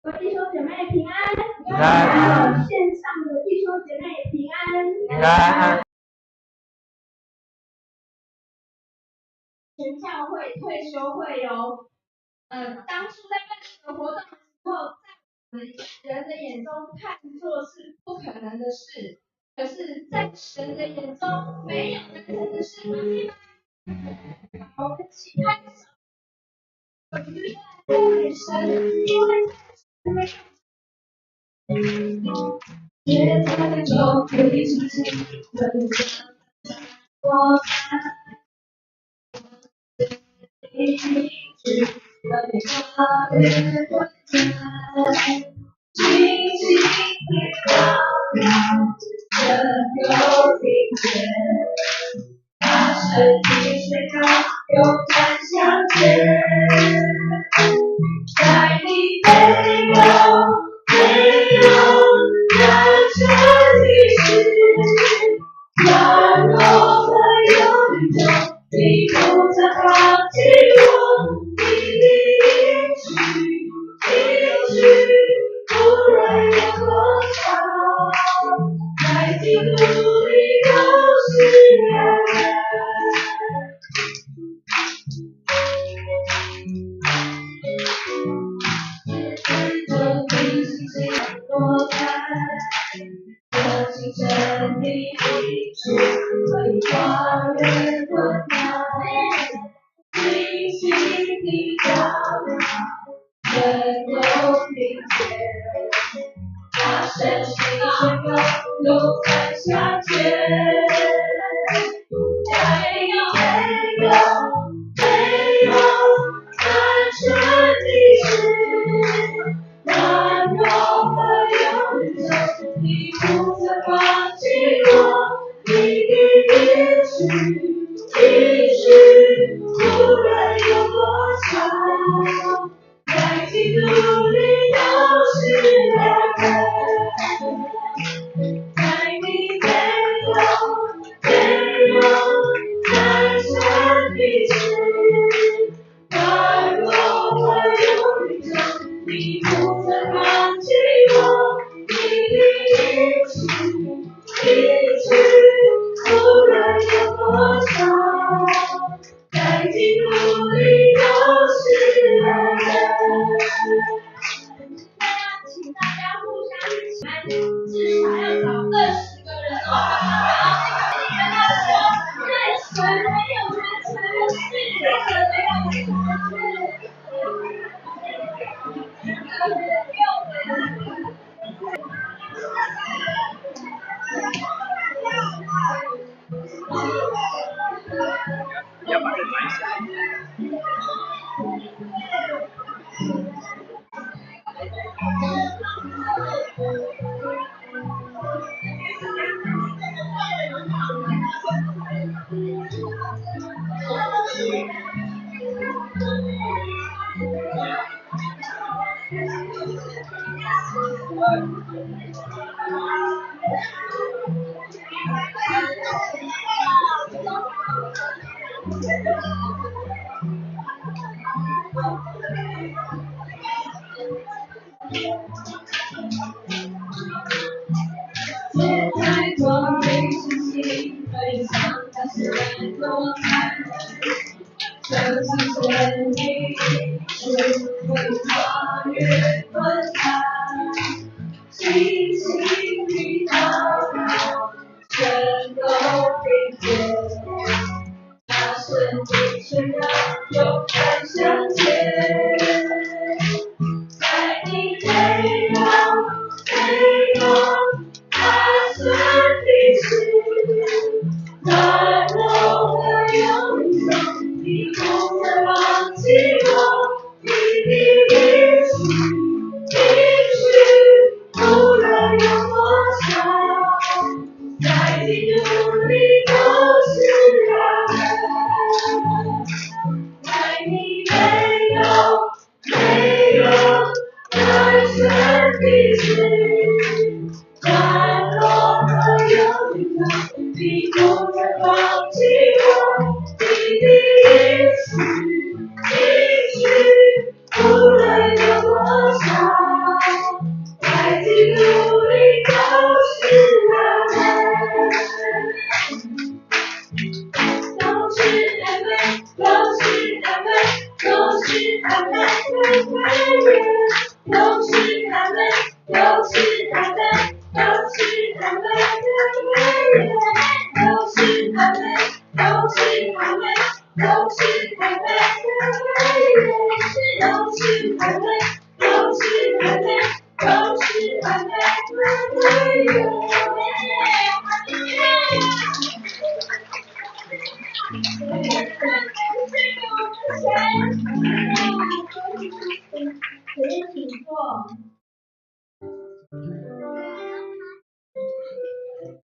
各位弟兄姐妹平安，平安。线上的弟兄姐妹平安，平安。全教会退修会哦，当初在办这个活动的时候，在我们人的眼中看作是不可能的事，可是，在神的眼中没有难成的事，好，我们一起拍手，赞美神，因为别再做亏心事，分享我一起为跨越困难，静静地祷告，能够听见，大声的宣告，勇敢向前，在你没有没有难成的事，软弱和忧虑中，你不曾放弃我，你的应许，应许无论有多少，在基督里都是阿们。这的信心多大，这清晨的应许可以跨越困难，静静的祷告能够听见，大声的宣告，勇敢向前，在你没有没有难成的事，软弱和忧虑中，你不曾放弃我，你的应许，应许无论有多少，在基督里都是阿们。在你没有没有难成的事，软弱和忧虑中，你不曾放弃我，你的应许，应许无论有多少，在基督里都是阿们。那要请大家互相请安，至少要找20个人哦。然后你跟他说，在神没有难成的事，在神没有难成的事。要把这转一下。别再做亏心事，分享大声多谈，相信神的应许会跨越困难，静静的祷告，能够听见，大声的宣告，勇敢向前，在你没有没有难成的事，软弱和忧虑中，你不曾放弃我，你的应许，应许无论有多少，在基督里都是阿们。在你没有是阿門，都是阿門，都是阿門，都是阿門，都是阿門，都是阿門，都是阿門，都是阿門，都是阿門，都是阿門。可以请坐。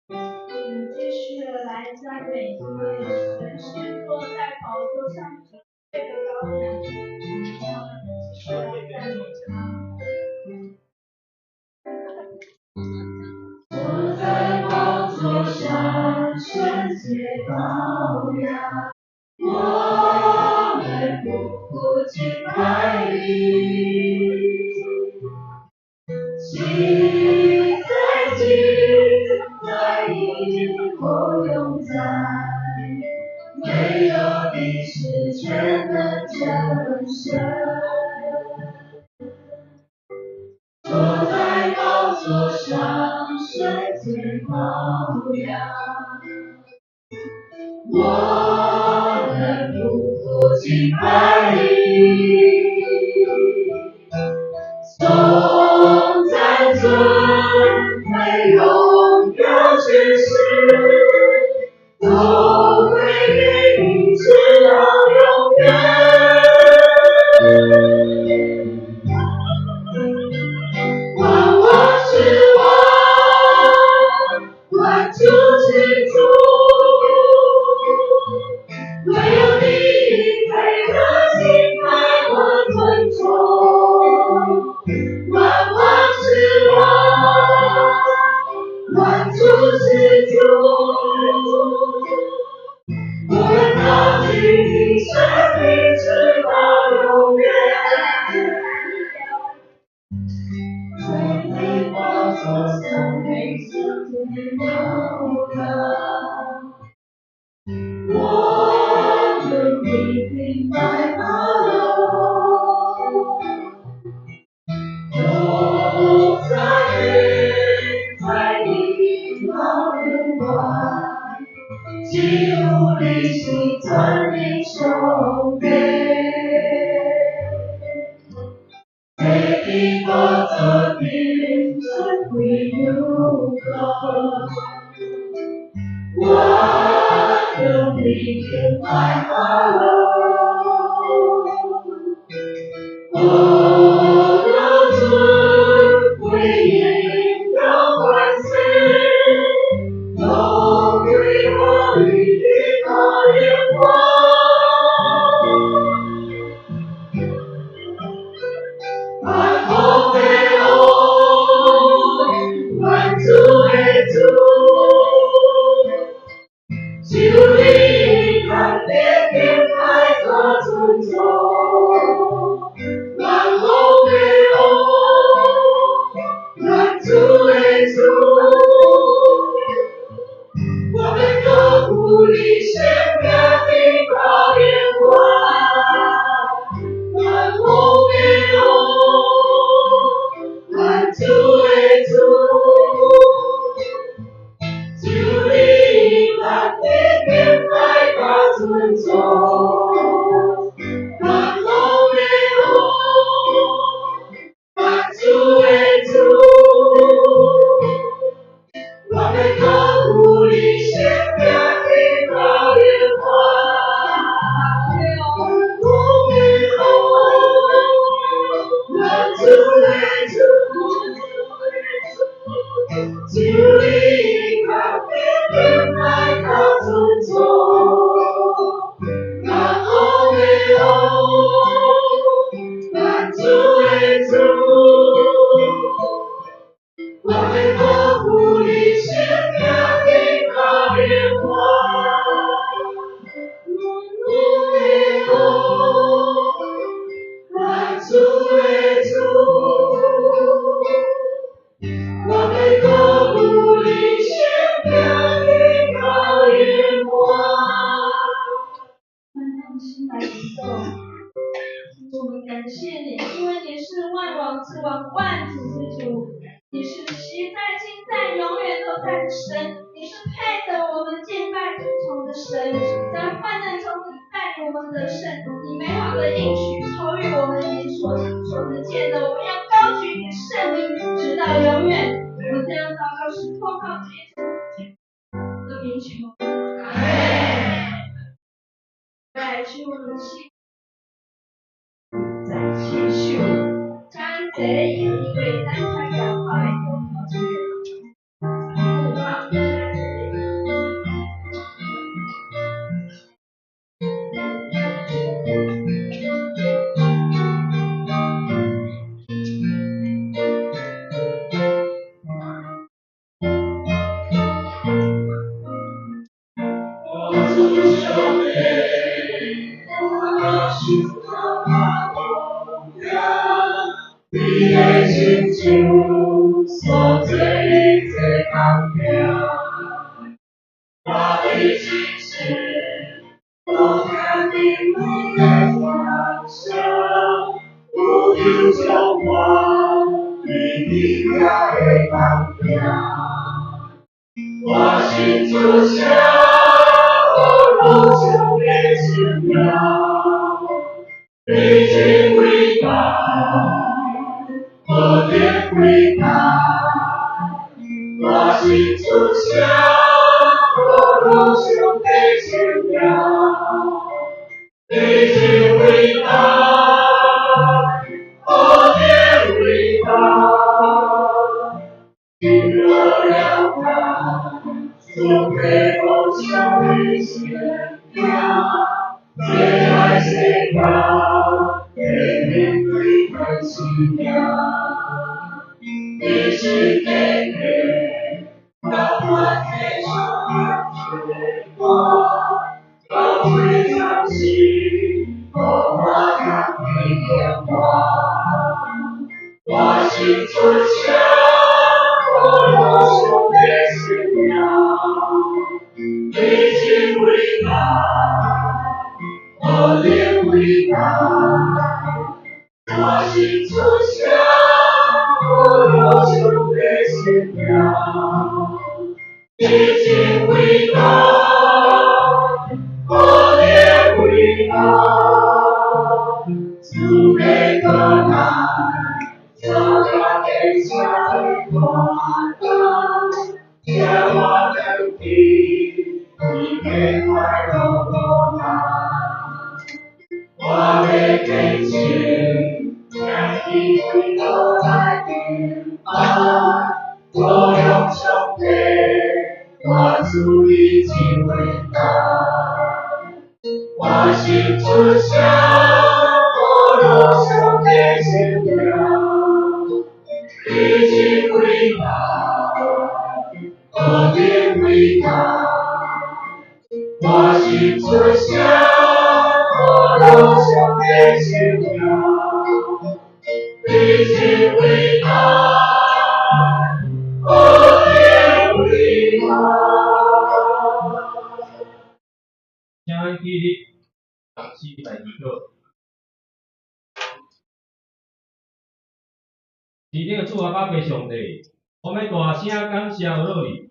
我们继续的来赞美这位神是坐在宝座上尊贵的羔羊，让我们继续来赞美他。坐在宝座上，圣洁羔羊，我们匍匐敬拜你，今在今在以后永在，唯有你是全能真神。坐在宝座上，圣洁羔羊，我们匍匐敬拜你，颂赞尊贵荣耀权势，都归给你，直到永远。万王之王，万主之主，唯有你配得敬拜和尊崇。万王之王，万主之主，我们高举你圣名，直到永远。在你宝座上，圣洁羔羊，我们必定白发龙，都在在你宝云外，基督的心赞你手背，在你宝座顶尊贵荣耀，我用你敬拜哈喽，我要尊贵荣耀万岁，都归我你的大荣光。万福的王，万主的主，感谢你，因为你是萬王之王、萬主之主，你是昔在、今在、永遠都在的神，你是配得我們敬拜尊崇的神。在患難中，你帶領我們得勝，你美好的應許超越我們眼所能見的。我們要高舉你的聖名，直到永遠。我們這樣禱告是奉靠主耶穌的名求。阿們。來，請我們起再起手，請這一位咱參加會的同學，好，請這我主上帝，我心肝痛疼，你的親手所做一切工程，我的心事，无听恁的声声，有求将我伫你遐的工程，我心主啥，我上的信仰，你真伟大，何等伟大！我心主啥，我上的信仰，你真伟大，何等伟大！你若了解，总被偶像的信仰，这爱世界，天天对看信仰，你是天地，那我天上的光，高贵掌心，我看你变化，我心主啥，我上的信仰，你真伟大，何等伟大！我心主啥，我上的信仰，你真伟大，何等伟大！主的大能，超越天下的大能，叫我能伫你的快樂無難。我的坚持，行去為倒來敬拜，我用上帝，我主你真偉大。我心主啥，我上的信仰，你真偉大，何等偉大！我心主啥，我上的信仰，你真偉大，何等偉大！請起立，讀詩第二課。天頂的主阿爸父上帝，我欲大聲感謝落你，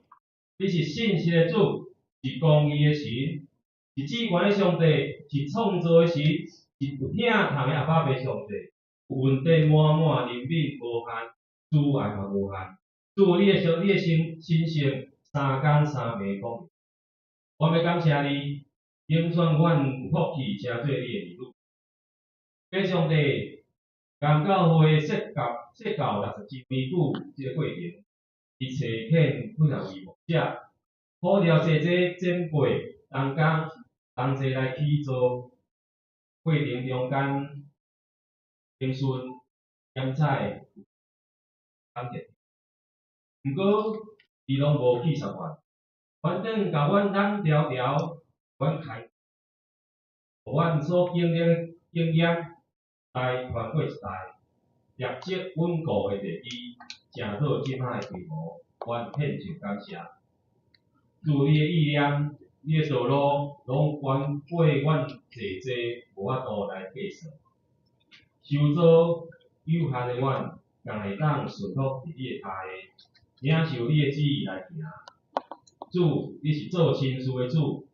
你是信實的主，是公義的神，是至懸的上帝，是創造的神，是有疼痛的阿爸父上帝，有恩典滿滿，憐憫無限，慈愛嘛無限。主，你的神神聖，三工三暝講。我欲感謝你，永選阮有福氣，成做你的兒女。父上帝，共教會設教60周年久這個過程，伊差遣幾若位牧者，呼召濟濟前輩同工同齊來起造，過程中間聆訊、檢採、感謝。毋過，伊攏無去殺阮，反轉共阮攬牢牢，阮開，予阮所經歷的經驗來傳過一代，立即穩固的地基，成做這擺的規模，阮獻上感謝。主你的意念，你的道路，攏懸過阮濟濟無法度來計算。受造有限的阮，共會當順服佇你的跤下，領受你的旨意來行。主，你是做親事的主，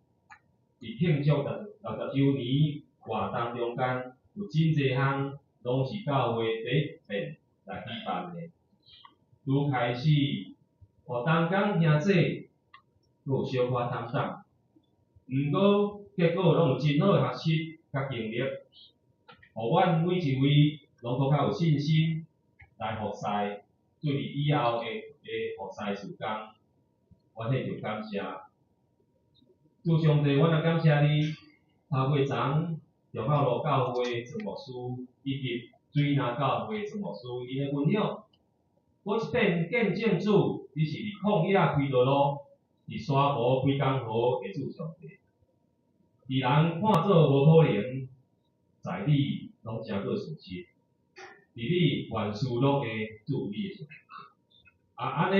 佇慶祝60週年活動中間，有真濟項攏是教會第一遍來舉辦的。拄開始，予同工兄姊閣有小可膽膽，毋過結果攏有真好的學習佮經歷，予阮每一位攏閣較有信心來服侍，對佇以後的服侍事工，我獻上感謝。主上帝，阮也感謝你，透過昨中孝路教會曾牧師以及水林教會曾牧師𪜶的分享，閣一遍見證主，你是佇曠野開道路，佇沙漠開江河的主上帝。佇人看做無可能，在你攏成做事實。佇你凡事攏會主你的上帝。啊，按呢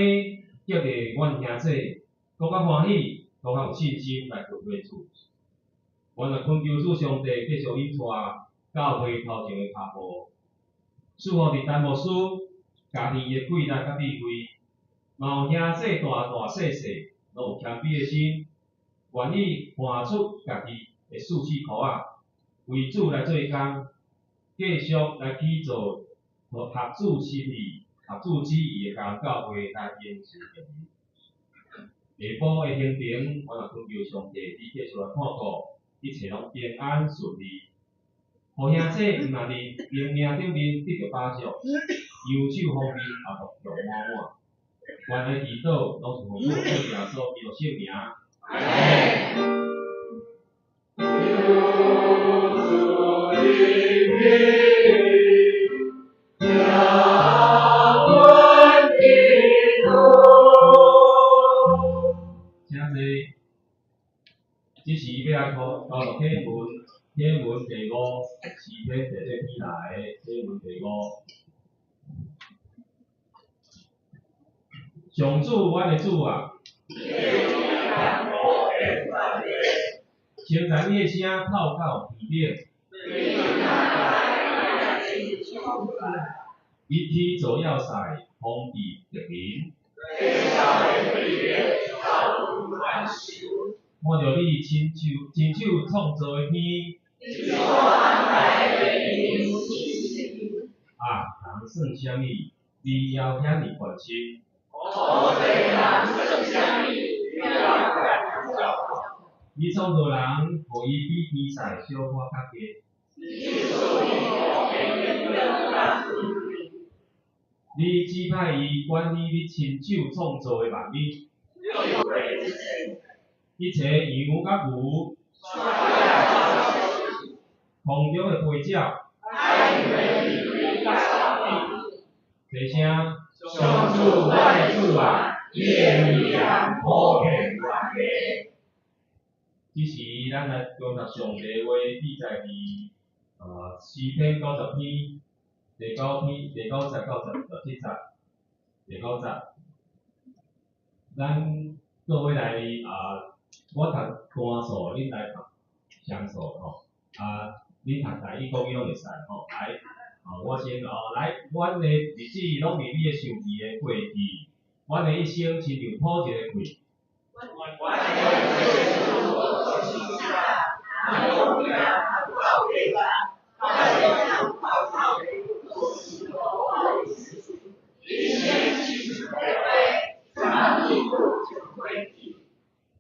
激勵阮兄姊，閣較歡喜，閣較有信心來跟隨主。阮也懇求主上帝繼續引帶教會頭前的跤步，賜福佇陳牧師家庭的毅力佮智慧，嘛予兄姊大大細細攏有謙卑的心，願意換出家己的舒適箍仔，為主來做工，繼續來去做合主心意、合主旨意的教會來營事營營。下晡的行程，我也懇求上帝，你繼續來看顧，一切攏平安順利。予兄姊毋但佇靈命頂面得著飽足，右手方面也福氣滿滿。阮的祈禱攏是奉主耶穌基督聖名。請坐。這時欲來讀讀啟文，啟文第五，詩篇第八篇來的啟文第五。上主，阮的主啊！稱讚你的聲透到天頂。伊起造要塞，防備敵人。看著你親手創造的天。啊，人算啥物？你猶遐爾關心。你創造人，予伊比天使小可較低。你指派伊管理你親手創造的萬物，一切羊佮牛，空中的飛鳥，齊聲。上主，阮的主啊，你的威嚴普遍全地。這時，咱來誦讀上帝話，記載佇詩篇90篇，第九篇第九節到17節，第九節。咱做伙來啊，我讀單數，恁來讀雙數吼。啊，恁讀台語國語攏會使吼。來，我先哦，來，阮的日子攏佇你的受氣的過去，阮的一生親像吐一个氣。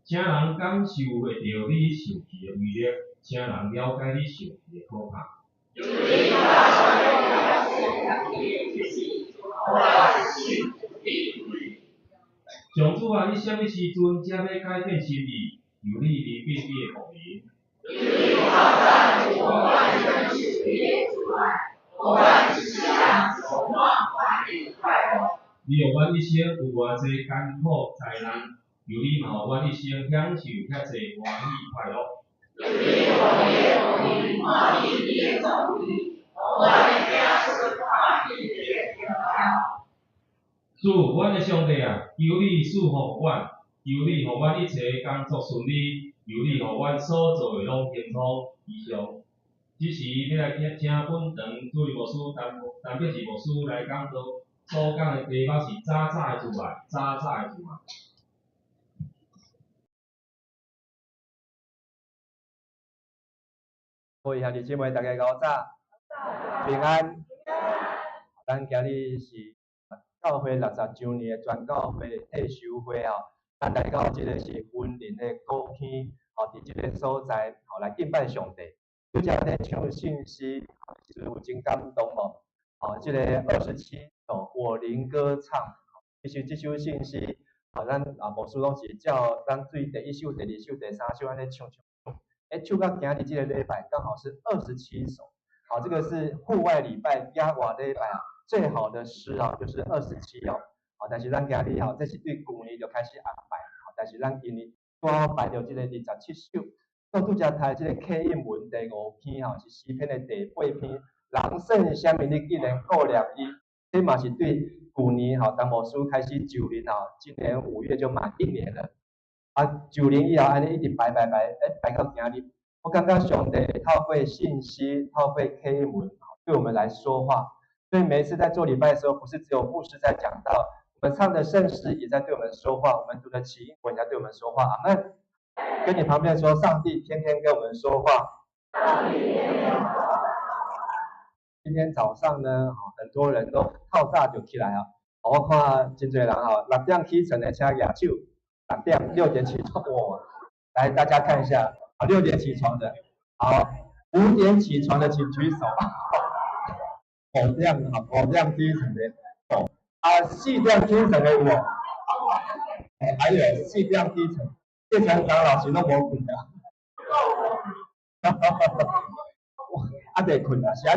請人感受會著你受氣的威力，請人了解你受氣的可怕。上主啊，你啥物時陣才欲改變心意，求你憐憫你的僕人。你予阮一生有偌濟艱苦災難，求你嘛予阮一生享受遐濟歡喜快樂。主，阮的上帝啊，求你賜福阮，求你予阮一切工作順利，求你予阮所做的攏亨通吉祥。這此時欲來請請本堂主任牧師陳陳必志牧師來講道，所講的題目是早早的主愛，早早的主愛。各位兄弟姊妹，大家早，平安。咱今日是教會60週年的全教會退修會哦，咱來到這个是雲林的古坑，吼，佇這个所在，吼來敬拜上帝。拄才咧唱聖詩，時陣有真感動無？吼，這个27首我靈歌唱，其實這首聖詩，吼，咱啊牧師攏是照咱對第一首、第二首、第三首按呢唱唱。欸，唱到今日這个禮拜剛好是27首，好，這個是戶外禮拜、野外禮拜啊，最好的詩啊，就是二十七哦。好，但是咱今日吼，這是對舊年就開始安排，好，但是咱今年拄好排著這个27首。我拄才讀這个契印文第五篇吼，是詩篇的第八篇。人算啥物？你竟然顧念伊，這嘛是對舊年吼，陳牧師開始就任吼，今年5月就滿一年了。啊，就任以後按呢一直排排排，欸，排到今日。我感覺上帝透過信息，透過啟文，對我們來說話。所以每一次在做禮拜的時候，不是只有牧師在講道，我們唱的聖詩也在對我們說話，我們讀的啟應文也在對我們說話。阿們，跟你旁邊說，上帝天天跟我們說話。今天早上呢，很多人都透早就起來啊。我看真濟人吼，6點起床的，請舉手。6點6點起床，哇！來，大家看一下，啊，六點起床的，好，5點起床的請舉手。5點，好，5點起床的，哦，啊，4點起床的有無？哎，還有四點起床，謝強長老師攏無睏啊。哈哈哈！啊，袂睏啊，是愛。